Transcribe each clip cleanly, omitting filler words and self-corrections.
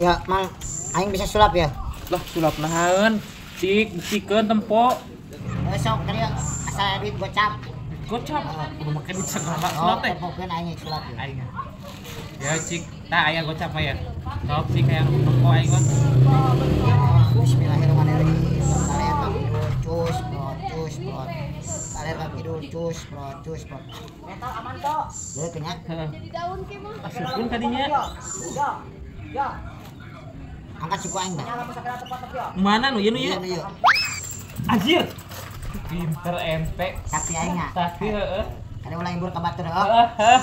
Ya, Mang, aing bisa sulap ya? Lah, sulap naon? Cik, buktikeun tempo. Sok kali asal duit gocap. Gocap. Kudu make duit segala sulap teh. Tempokeun aing sulap ya. Aing. Ya cik, tah aya gocap mah ya. Sok cik hayang tempo aing mah. Bismillahirrahmanirrahim. Kaler ka kidul cus, cus, prot. Kaler ka kidul cus, prot, cus, prot. Metal aman tok. Deui kenyak. Jadi daun ke mah. Asupkeun kadinya. Ya. Angkat suku aing dah. Mana nu ieu nu ieu? Anjir. Pinter ente. Sakti aing nya. Sakti heeh. Kada ulah imbur ka batur heuh. Heeh.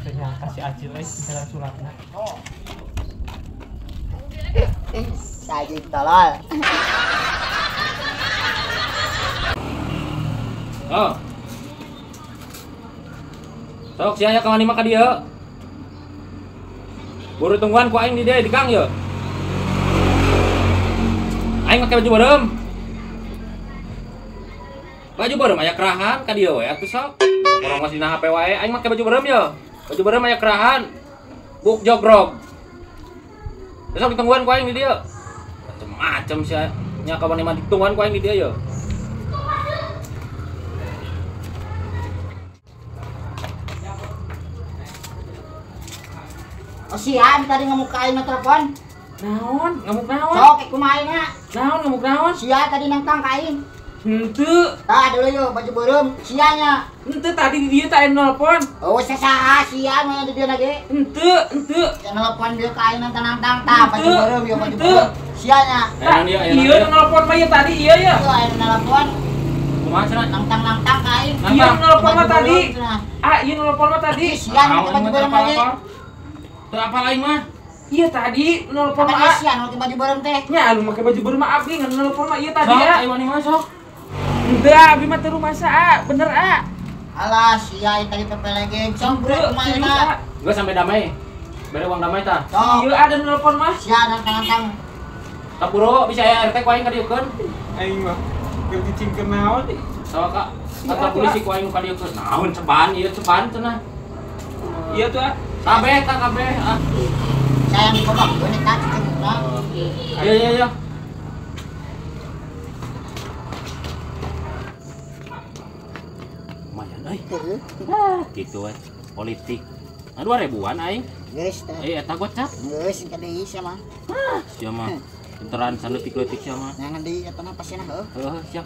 Ternyata si Acil euy pinteran sulapna. Sajik tolol. Oh. Sok sia aya ka mani mah ka dieu. Buru tungguan ku aing di dieu di gang ye. Aing make baju beureum. Baju beureum aya kerahan ka dieu we atuh sok. Urang masih dina HP wae, aing make baju beureum ye. Baju beureum aya kerahan. Buk jogrog. Besok ditungguan ku aing di dieu. Macem-macem sia nya ka mani mah ditungguan ku aing di dieu ye. Oh sian tadi ngamuk ka aing na telepon. Naon? Ngamuk naon? Sok kumaha aing na? Naon ngamuk naon? Sia tadi nangtang ka aing. Henteu. Tah dulu yo baju beureum sia nya. Henteu tadi di dieu teh aya nelpon. Oh saha sia mah di dieu na ge? Henteu, henteu. Ya nelpon dieu ka aing nangtang-nangtang tah baju beureum yo baju beureum. Sia nya. Ieu nelpon mah ieu tadi ieu ya. Ieu aya nelpon. Kumaha cenah? Nangtang-nangtang ka aing. Ieu nelpon mah tadi. Ah, ieu nelpon mah tadi. Sia make baju beureum lagi. Teu apal aing mah. Iya tadi nelpon mah. Sia nu make baju beureum teh. Nya anu make baju beureum mah abdi ngan nelpon mah ieu tadi ya. Sok aing mah sok. Henteu abdi mah teu rumasa a, bener a. Alah sia tadi pepelege sok bro kumaha na. Geus sampai damai. Bere uang damai tah. Ieu ada nelpon mah. Sia nangtang-nangtang. Tah buru bisa aya RT ku aing kadieukeun. Aing mah keur cicing naon ih. Sawa ka kantor polisi ku aing kadieukeun. Naon ceban ieu ceban cenah. Iya tuh ah. Kabeh tah kabeh ah. Sayang dikobak boneka cicing. Iya iya iya. Lumayan euy. Gitu we politik. Nah 2000-an aing. Geus teh. Eh eta gocap. Geus engke deui sia mah. Sia mah. Pinteran saleutik-leutik sia mah. Nyangan deui eta mah pasina heuh. Heuh siap.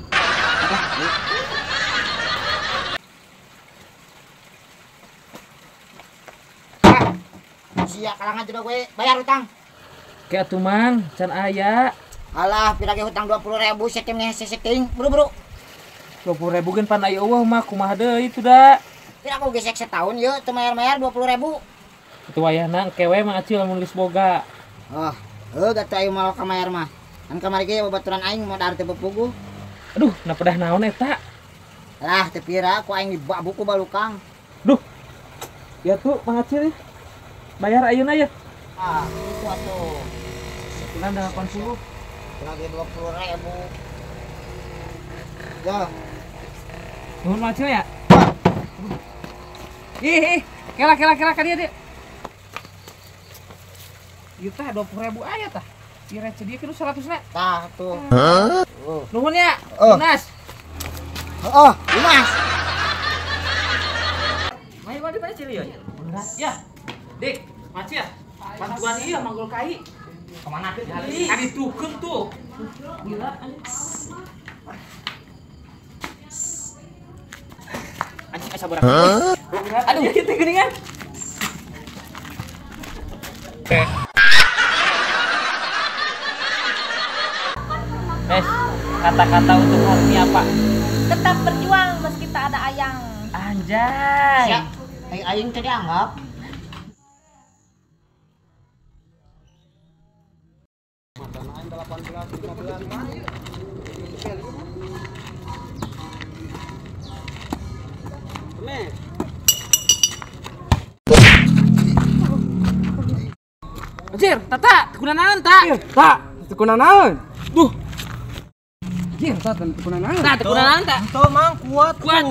Sia kalangan juga gue bayar hutang. Ke atuh Mang, can aya. Alah, pira ge hutang 20.000 setim nih seseting, buru-buru. 20.000 gen pan aya eueuh mah kumaha deui itu da. Pira aku gesek setahun ye teu mayar-mayar 20.000. Itu wayahna engke we Mang Acil lamun geus boga. Oh, heuh gatuh aing moal ka mayar mah. Kan kamari ge babaturan aing modar teu bepuguh. Aduh, na pedah naon eta? Lah, teu pira ku aing dibabuk ku balukang. Duh. Ya tuh Mang Acil ya. Bayar ayeuna ya. Ah, itu atuh. Sebulan 80. Lagi 20.000. Ya. Nuhun Mang Acil ya. Ih, kela kela kela ka dieu dieu. Ieu tah 20.000 aya tah. Ieu receh dieu kudu 100 na. Tah tuh. Hah? Nuhun ya. Lunas. Heeh, lunas. Mai mah di mana Cil ya? Ya. Dik, Maci ya? Bantuan iya manggul kai. Kemana tuh? Kadi tukeng tuh. Gila. Anjing asa berat. Aduh, kita geuningan. Guys, kata-kata untuk hari ini apa? Tetap berjuang meski tak ada ayang. Anjay. Siap. Aing tadi anggap. Anjir, Tata, kuna naon, Ta? Tak, kuna naon? Duh. Anjir, tah teu kunanaon. Tah teu kunanaon tah. Henteu Mang kuat. Kuat.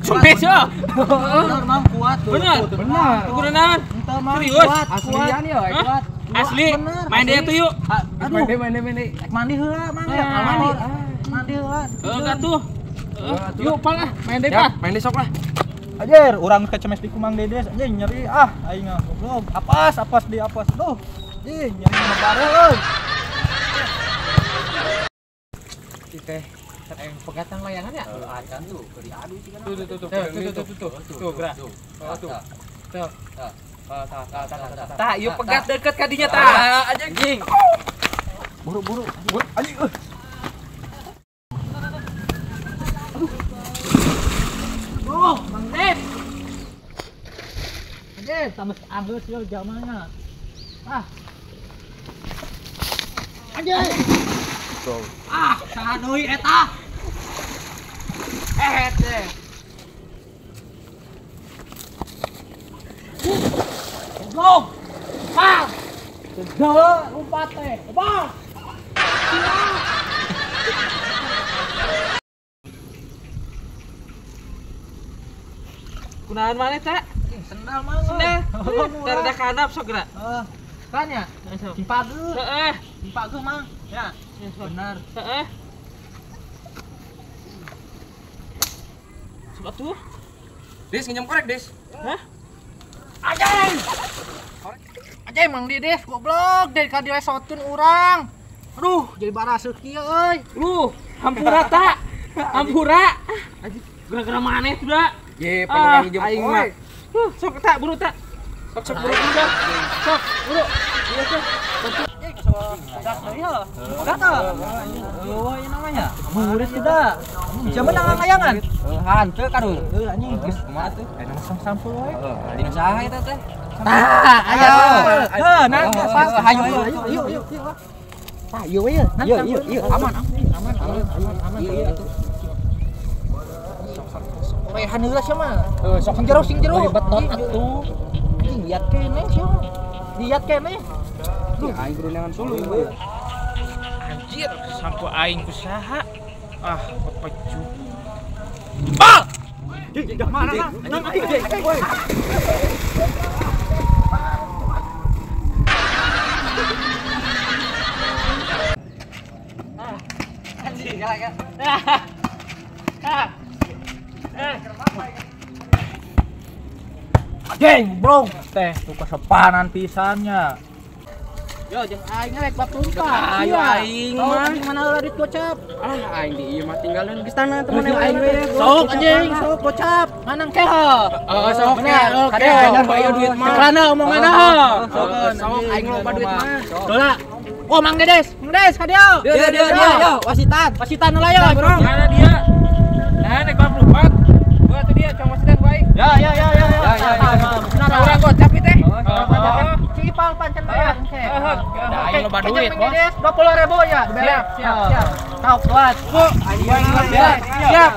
Cempes yo. Bener Mang kuat. Bener. Bener. Teu kunanaon. Henteu Mang Serius? kuat. Aslian ya, kuat. Asli. Main deui atuh yuk. Aduh. Main deui. Mandi heula Mang. Nah. Mandi. Mandi heula. Heeh atuh. Yuk pal ah, main deui pal. Main deui sok lah. Anjir, urang kecemes di Kumang Dedes, anjing nyeri ah aing ah goblok. Apas, apas di apas. Duh. Ih, nyeri mah parah euy. Teh, yang pegatan layangan ya? Acan tuh, diadu sih kan. Tuh tuh tuh tuh tuh tuh tuh tuh gerak. Tuh tuh. Tuh. Tah tah tah tah. Tah, ieu pegat deket ka dinya tah. Anjing. Buru-buru. Anjing euy. Oh, Mang Ded. Anjir, tambah anggeus yo jamana. Ah. Anjir. Ah, saha deui eta? Eh, teh. Goblok. Ah. Segala lompat teh. Bang. Kunaon maneh tah? Sendal Mang. Sendal. Tah rada kanap sok geura. Heeh. Kan ya? Cimpageut. Heeh. Cimpageut Mang. Ya. Benar. Heeh. Sok atuh. Des nginjem korek, Des. Hah? Anjing. Anjing Mang Dedes goblok dari ka dilesotkeun urang. Aduh, jadi baraseuk kieu euy. Lu, hampura ta. Hampura. Anjing, gara-gara maneh tuh da. Ye, pengen nginjem korek. Huh, sok tak buru tak. Sok sok buru udah. Sok buru. Iya sok. Pegat deui heuh. Pegat teh. Eueuh ieu namanya. Buris tidak. Zaman nang layangan. Hanteu kadul. Heuh anjing. Geus kumaha tuh? Aya sampul wae. Heeh, dina saha eta teh? Tah, aya. Heuh, nah, pas. Hayu ayo ayo ayo. Tah, ieu we. Ieu ieu ieu aman aman aman aman aman. Ieu atuh. Korehan heula sia mah. Heuh, sok Sing jero sing jero. Betot atuh. Anjing liat keneh sia mah. Liat keneh. Duh, aing kudu neangan suluh ieu. Anjir, sampo aing ku saha? Ah, pepeju. Bal! Mana? Nang aing. Woi. Anjing, galak ya. Ah. Anjing, goblok teh tuh kesepanan pisannya. Yo, jeung aing rek bab tumpah. Ayo aing mah. Mana heula duit gocap? Ah, aing di ieu mah tinggalin geus tanah temen aing we. Sok anjing, sok gocap. Manang keho. Heeh, sok Bener, oke. oke. Ayo duit mah. Ceklana omonganna. Sok aing loba duit mah. Dola. Oh, Mang Dedes, Mang Dedes ka dieu. Dieu dieu dieu yo, wasitan. Wasitan heula yo. Mana dia? Nah, naik 44. Gua tuh dia cong wasitan gua aing. Ya ya ya ya Ya ya ya. Urang gocap ieu teh. Si Ipal pancen bayar. Heeh. Aing loba duit, Bos. 20.000 ya. Siap, siap, siap. Sok kuat. Siap, siap.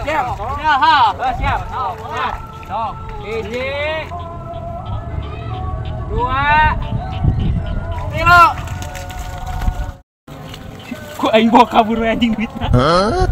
Siap. Ya, ha. Siap. Siap. Sok. Hiji. Dua. Tilu. Ku aing bawa kabur we anjing duitna. Hah?